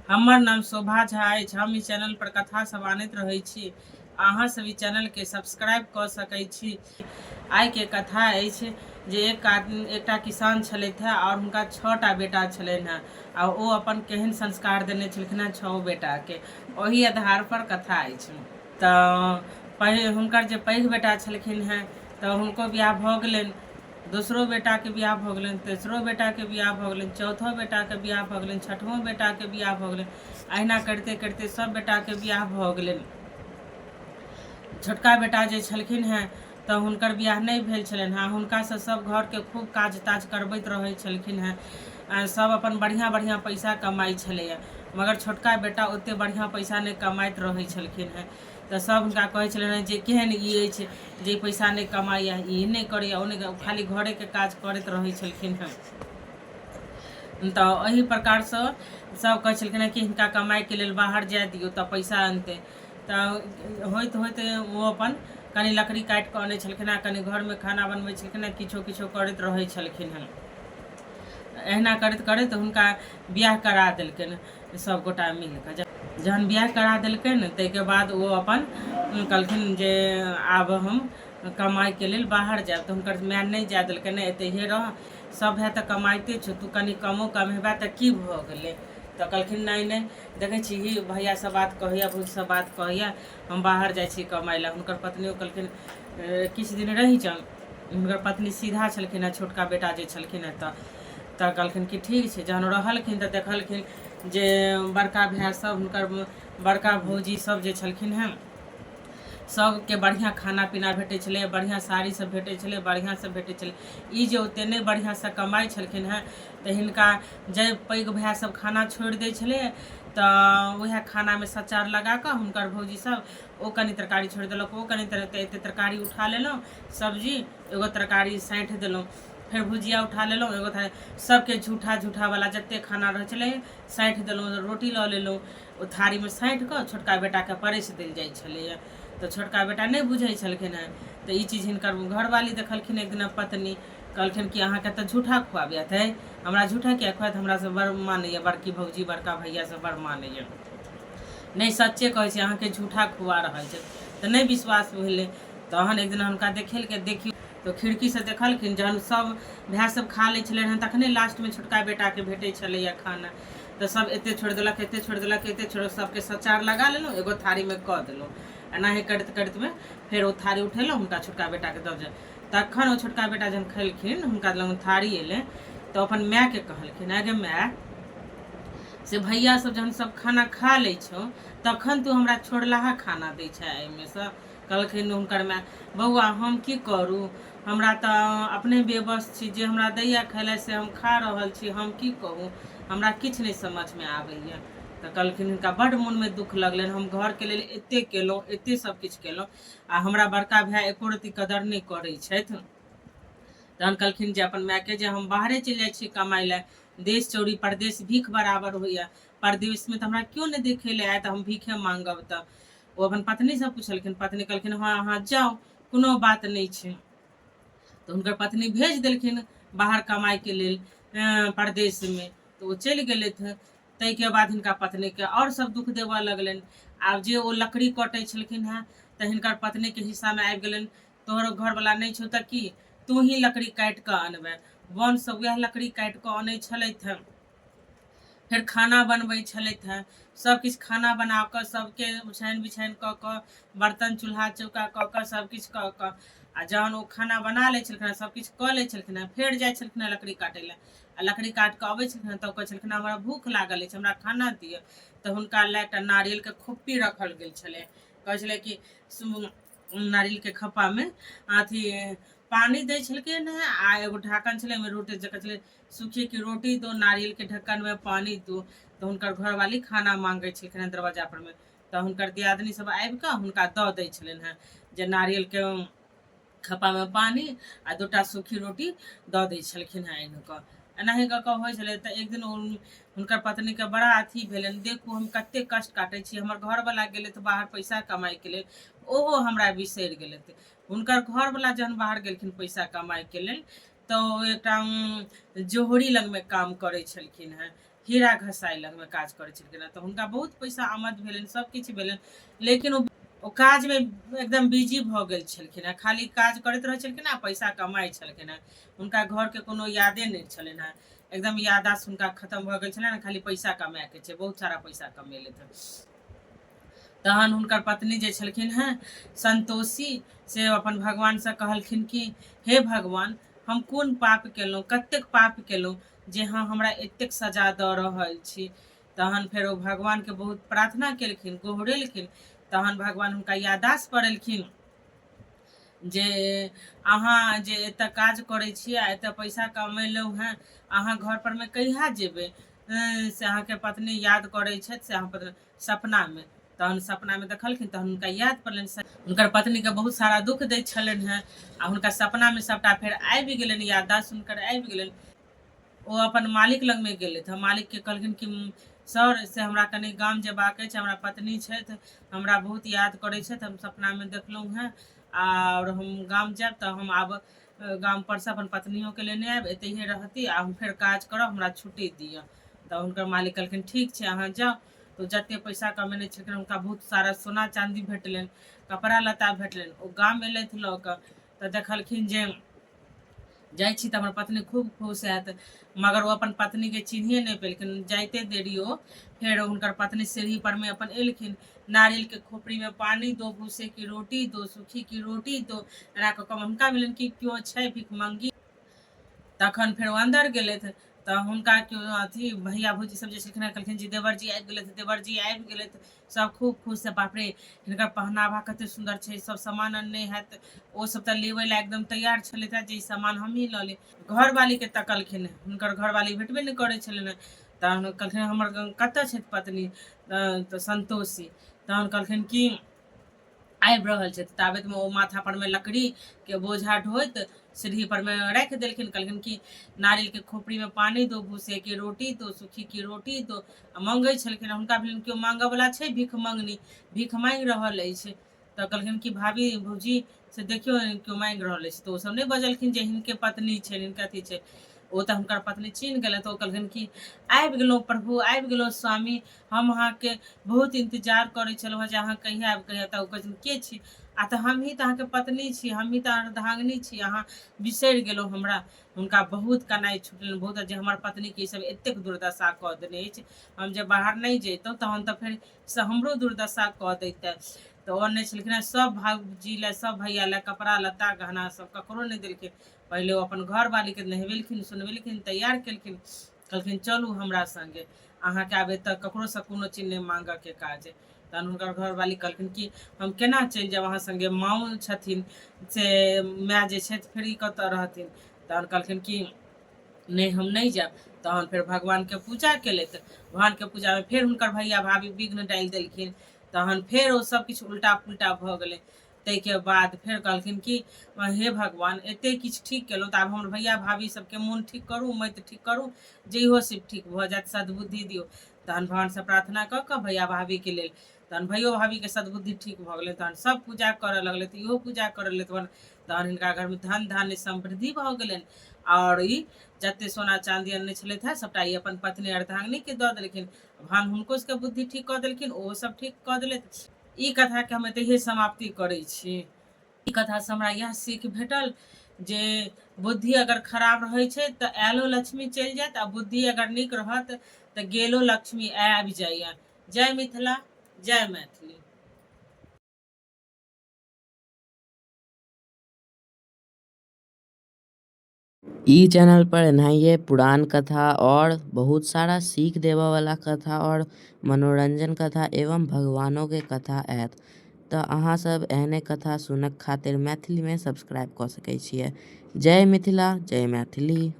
हमर नाम शोभा झा अछि। हम ई चैनल पर कथा सब आनैत रहै छी। अहाँ सब ई चैनल के सब्सक्राइब कऽ सकै छी। आइ के कथा अछि जे एक आदमी एकटा किसान छलथि हेँ आओर हुनका छओटा बेटा छलनि हेँ आ ओ अपन केहन संस्कार देने छलखिन हेँ छओ बेटाके ओहि आधार पर कथा अछि। तऽ पहिल हुनकर जे पैघ बेटा छलखिन हेँ तऽ हुनको बियाह भऽ गेलनि। दोसरो बेटाके बियाह भऽ गेलनि, तेसरो बेटाके बियाह भऽ गेलनि, चौथो बेटाके बियाह भऽ गेलनि, छठमो बेटाके बियाह भऽ गेलनि। अहिना करिते करिते सभ बेटाके बियाह भऽ गेलनि। छोटका बेटा जे छलखिन हेँ तऽ हुनकर बियाह नहि भेल छलनि हेँ। हुनकासँ सभ घरके खूब काज ताज करबैत रहै छलखिन हेँ। सभ अपन बढ़िआँ बढ़िआँ पैसा कमाइ छलैए, मगर छोटका बेटा ओतेक बढ़िआँ पैसा नहि कमाइत रहै छलखिन हेँ। तऽ सभ हुनका कहै छलनि जे केहन ई अछि जे पैसा नहि कमाइए, ई नहि करैए, ओ नहि, खाली घरेके काज करैत रहै छलखिन हेँ। तऽ एहि प्रकारसँ सभ कहै छलखिन हेँ कि हिनका कमाइके लेल बाहर जाय दियौ तऽ पैसा अनतै। तऽ होइत होइत ओ अपन कनि लकड़ी काटि कऽ अनै छलखिन हेँ, कनि घरमे खाना बनबै छलखिन हेँ, किछो किछो करैत रहै छलखिन हेँ। एहिना करैत करैत हुनका बियाह करा देलकनि सभगोटा मिलि कऽ। जहन बियाह करा देलकनि ताहिके बाद ओ अपन कहलखिन जे आब हम कमाइके लेल बाहर जायब। तऽ हुनकर माय नहि जाय देलकनि, नहि एतहिए रह, सभ भाय तऽ कमाइते छौ, तू कनि कमो कमेबे तऽ की भऽ गेलै। तऽ कहलखिन नहि नहि, देखै छिही भैयासँ बात कहैए, भौजीसँ बात कहैए, हम बाहर जाइ छी कमाइ लए। हुनकर पत्नियो कहलखिन किछु दिन रहि जाउ। हुनकर पत्नी सीधा छलखिन हेँ, छोटका बेटा जे छलखिन हेँ। तऽ तऽ कहलखिन कि ठीक छै। जहन रहलखिन तऽ देखलखिन जे बड़का भाय सब, हुनकर बड़का भौजी सब जे छलखिन हेँ, सबके बढ़िआँ खाना पीना भेटै छलै, बढ़िआँ साड़ी सब भेटै छलै, बढ़िआँसँ भेटै छलै। ई जे ओतेक नहि बढ़िआँसँ कमाइ छलखिन हेँ तऽ हिनका जे पैघ भाय सब खाना छोड़ि दै छलै तऽ उएह खानामे सचार लगा कऽ हुनकर भौजी सब ओ कनि तरकारी छोड़ि देलक, ओ कनि एतेक तरकारी उठा लेलहुँ, सब्जी एगो तरकारी साँठि देलहुँ, फेर भुजिया उठा लेलहुँ एगो थारी, सबके झूठा झूठावला जतेक खाना रहै छलै साँठि देलहुँ, रोटी लऽ लेलहुँ, ओ थारीमे साँठि कऽ छोटका बेटाके परसि देल जाइ छलैए। तऽ छोटका बेटा नहि बुझै छलखिन हेँ। तऽ ई चीज हिनकर घरवाली देखलखिन एक दिना, पत्नी कहलखिन कि अहाँके तऽ झूठा खुआबैत हइ। हमरा झूठा किया खुआएत? हमरा से बड़ मानैए बड़की भौजी, बड़का भैया सब बड़ मानैए। नहि, सच्चे कहै छी, अहाँके झूठा खुआ रहल छै। तऽ नहि विश्वास भेलै। तहन एक दिना हुनका देखेलकै, देखियौ तऽ खिड़कीसँ देखलखिन, जहन सब भाय सब खा लै छलै हँ तखने लास्टमे छोटका बेटाके भेटै छलैए खाना। तऽ सब एते छोड़ि देलक, एते छोड़ि देलक, एते छोड़ि, सबके सचार लगा लेलहुँ, एगो थारीमे कऽ देलहुँ। एनाहे करैत करैतमे फेर ओ थारी उठेलहुँ, हुनका छोटका बेटाके दऽ जाय। तखन ओ छोटका बेटा जहन खेलखिन, हुनका लग थारी एलै तऽ अपन मायके कहलखिन, आगे माय, से भैया सब जहन सब खाना खा लै छौ तखन तू हमरा छोड़लाहा खाना दै छै एहिमेसँ। कहलखिन हुनकर माय, बौआ हम की करू, हमरा तऽ अपने बेबस छी, जे हमरा दैया खाय लए से हम खा रहल छी, हम की कहू, हमरा किछु नहि समझमे आबैए। तऽ कहलखिन हुनका बड्ड मोनमे दुःख लगलनि, हम घरके लेल एतेक केलहुँ, एतेक सब किछु केलहुँ आ हमरा बड़का भाय एको रत्ती कदर नहि करै छथि। तहन कहलखिन जे अपन मायके जे हम बाहरे चलि जाइ छी कमाइ लए, देश चौरी परदेश भीख बराबर होइए, परदेशमे तऽ हमरा केओ नहि देखै लए आयत, हम भीखे माँगब। तऽ ओ अपन पत्नीसँ पुछलखिन। पत्नी कहलखिन हँ, अहाँ जाउ, कोनो बात नहि छै। तऽ हुनकर पत्नी भेज देलखिन बाहर कमाइके लेल परदेशमे। तऽ ओ चलि गेलथि। ताहिके बाद हिनका पत्नीके आओर सब दुःख देबऽ लगलनि। आब जे ओ लकड़ी कटै छलखिन हेँ तऽ हिनकर पत्नीके हिस्सामे आबि गेलनि, तोहर घरवला नहि छौ तऽ की, तू ही लकड़ी काटि कऽ अनबे। वनसँ उएह लकड़ी काटि कऽ अनै छलथि हेँ, फेर खाना बनबै छलथि हेँ, सभकिछु खाना बना कऽ सभके ओछाइन बिछाइन कऽ कऽ, बर्तन चूल्हा चौका कऽ कऽ, सभकिछु कऽ कऽ। आ जहन ओ खाना बना लै छलखिन हेँ, सभकिछु कऽ लै छलखिन हेँ, फेर जाइ छलखिन हेँ लकड़ी काटय लए आ लकड़ी काटि कऽ अबै छलखिन हेँ तऽ कहै छलखिन हमरा भूख लागल अछि, हमरा खाना दिअ। तऽ हुनका लए एकटा नारियलके खोप्पी रखल गेल छलै। कहै छलै कि नारियलके खप्पामे अथी पानि दै छलखिन हेँ आ एगो ढाकन छलै, ओहिमे रोटी जकाँ छलै, सूखी की रोटी दो, नारियल के ढक्कन में पानी दो। तऽ हुनकर घरवाली खाना मांगै छलखिन हेँ दरवाजा पर मे, तऽ हुनकर दियादनी सब आबि कऽ हुनका दऽ दै छलनि हेँ जे नारियल के खप्पामे पानि आ दूटा सूखी रोटी दऽ दै छलखिन हेँ आनि कऽ। एनाही कऽ कऽ होइ छलै। तऽ एक दिन हुनकर पत्नीके बड़ा अथी भेलनि, देखू हम कतेक कष्ट काटै छी, हमर घरवला गेलथि बाहर पैसा कमाइके लेल, ओहो हमरा बिसरि गेलथि। हुनकर घरवला जहन बाहर गेलखिन पैसा कमाइके लेल तऽ ओ एकटा जोहरी लगमे काम करै छलखिन हेँ, हीरा घसाइ लगमे काज करै छलखिन हेँ। तऽ हुनका बहुत पैसा आमद भेलनि, सभ किछु भेलनि, लेकिन ओ काजमे एकदम बिजी भऽ गेल छलखिन हेँ। खाली काज करैत रहै छलखिन हेँ आ पैसा कमाइ छलखिन हेँ। हुनका घरके कोनो यादे नहि छलनि हेँ, एकदम याददाश्त हुनका खतम भऽ गेल छलनि। खाली पैसा कमायके छै, बहुत सारा पैसा कमेलथि। तहन हुनकर पत्नी जे छलखिन हेँ संतोषी, से अपन भगवानसँ कहलखिन कि हे भगवान, हम कोन पाप केलहुँ, कतेक पाप केलहुँ जे अहाँ हमरा एतेक सजा दऽ रहल छी? तहन फेर ओ भगवानके बहुत प्रार्थना केलखिन, गोहरेलखिन। तहन भगवान हुनका यादाश्त पड़ेलखिन जे अहाँ जे एतऽ काज करै छी आ एतऽ पैसा कमेलहुँ हेँ, अहाँ घर परमे कहिया जेबै? से अहाँके पत्नी याद करै छथि, से अहाँ सपनामे। तहन सपनामे देखलखिन, तहन हुनका याद पड़लनि। हुनकर पत्नीके बहुत सारा दुःख दैत छलनि हेँ आ हुनका सपनामे सभटा फेर आबि गेलनि, याददाश्त हुनकर आबि गेलनि। ओ अपन मालिक लगमे गेलथि। हम मालिकके कहलखिन कि सर, से हमरा कनि गाम जेबाक अछि, हमरा पत्नी छथि, हमरा बहुत याद करै छथि, हम सपनामे देखलहुँ हेँ आओर हम गाम जायब, तऽ हम आब गामपर सँ अपन पत्नियोके लेने आयब, एतहिए रहती आ हम फेर काज करब, हमरा छुट्टी दिअ। तऽ हुनकर मालिक कहलखिन, ठीक छै, अहाँ जाउ। तऽ जतेक पैसा कमेने छलखिन, हुनका बहुत सारा सोना चाँदी भेटलनि, कपड़ा लत्ता भेटलनि। ओ गाम एलथि लऽ कऽ, तऽ देखलखिन जे जाइ छी तऽ हमर पत्नी खूब खुश हैत, मगर ओ अपन पत्नीके चिन्हिए नहि पेलखिन। जाइते देरी ओ फेर हुनकर पत्नी सीढ़ी परमे अपन एलखिन, नारियलके खोपड़ीमे पानी दो, भूसे की रोटी दो, सूखी की रोटी दो, एना कऽ कऽ। हुनका भेलनि कि केओ छै भिखमङ्गी। तखन फेर ओ अन्दर गेलथि, तऽ हुनका केओ अथी भैया भौजी सब जे छलखिन हेँ, कहलखिन जे देवर जी आबि गेलथि, देवर जी आबि गेलथि। सब खूब खुश से, बाप रे, हिनकर पहनावा कते सुन्दर छै, सब सामान अनने हैत। ओ सब तऽ लेबै लए एकदम तैयार छलथि जे ई सामान हमही लऽ ली। घरवालीके तकलखिन, हुनकर घरवाली भेटबे नहि करै छलनि हेँ। तहन कहलखिन, हमर कतऽ छथि पत्नी? तऽ संतोषी। तहन कहलखिन कि आबि रहल छथि। ताबतमे ओ माथा परमे लकड़ीके बोझा ढोइत सीढ़ी परमे राखि देलखिन। कहलखिन कि नारियलके खोपड़ीमे पानी दो, भूसे की रोटी दो, सूखी की रोटी दो, आ मङ्गै छलखिन। हुनका भेलनि केओ माँगऽवला छै, भीख मङ्गनी, भीख माँगि रहल अछि। तऽ कहलखिन कि भाभी, भौजी, से देखियौ, केओ माँगि रहल अछि। तऽ ओसभ नहि बजलखिन जे हिनके पत्नी छनि, हिनके अथी छै। ओ तऽ हुनकर पत्नी चिन्ह गेलनि। तऽ ओ कहलखिन कि आबि गेलहुँ प्रभु, आबि गेलहुँ स्वामी, हम अहाँके बहुत इन्तजार करै छलहुँ हेँ जे अहाँ कहिया आयब, कहिया। तऽ ओ कहै छथिन, के छी? आ तऽ हमही तऽ अहाँके पत्नी छी, हमही तऽ अर्धांगिनी छी, अहाँ बिसरि गेलहुँ हमरा? हुनका बहुत कनाइ छुटलनि बहुत जे हमर पत्नीके ईसभ एतेक दुर्दशा कऽ देने अछि। हम जे बाहर नहि जैतहुँ तहन तऽ फेर से हमरो दुर्दशा कऽ दैते। तऽ ओ अनने छलखिन हेँ सभ भाउजी लए, सभ भैया लए कपड़ा लत्ता गहना सभ, ककरो नहि देलखिन। पहिले ओ अपन घरवालीके नहबेलखिन सुनबेलखिन, तैयार केलखिन, कहलखिन, चलू हमरा सङ्गे, अहाँके आब एतऽ ककरोसँ कोनो चीज नहि माँगऽके काज। तहन हुनकर घरवाली कहलखिन कि हम केना चलि जायब अहाँ सङ्गे? माँओ छथिन, से माय जे छथि, फेर ई कतऽ रहथिन? तहन कहलखिन कि नहि, हम नहि जायब। तहन फेर भगवानके पूजा केलथि। भगवानके पूजामे फेर हुनकर भैया भाभी विघ्न डालि देलखिन। तहन फेर ओ सब किछु उल्टा पुल्टा भऽ गेलै। ताहिके बाद फेर कहलखिन कि हे भगवान, एतेक किछु ठीक केलहुँ तऽ आब हमर भैया भाभी सबके मोन ठीक करू, मति ठीक करू, जे इहो सब ठीक भऽ जायत, सद्बुद्धि दियौ। तहन भगवानसँ प्रार्थना कऽ कऽ भैया भाभीके लेल, तहन भैयो भाभीके सद्बुद्धि ठीक भऽ गेलै। तहन सब पूजा करऽ लगलै, तऽ इहो पूजा करऽ लगलै। तहन हिनका घरमे धन धान्य समृद्धि भऽ गेलनि आओर ई जते सोना चाँदी अनने छलथि हेँ, सभटा ई अपन पत्नी अर्धांगिनीके दऽ देलखिन। भगवान हुनको सबके बुद्धि ठीक कऽ देलखिन, ओहो सब ठीक कऽ देलथि। ई कथाके हम एतहिए समाप्ति करै छी। ई कथासँ हमरा इएह सीख भेटल जे बुद्धि अगर खराब रहै छै तऽ आयलो लक्ष्मी चलि जायत आ बुद्धि अगर नीक रहत तऽ गेलो लक्ष्मी आबि जाइए। जय मिथिला, जय मैथिली। ई चैनल पर एनाहिए पुरान कथा और बहुत सारा सीख देबऽ वाला कथा और मनोरंजन कथा एवं भगवानो के कथा आयत। तऽ अहाँ सब एहने कथा सुनक खातिर मैथिली में सब्सक्राइब कऽ सके छियै। जय मिथिला, जय मैथिली।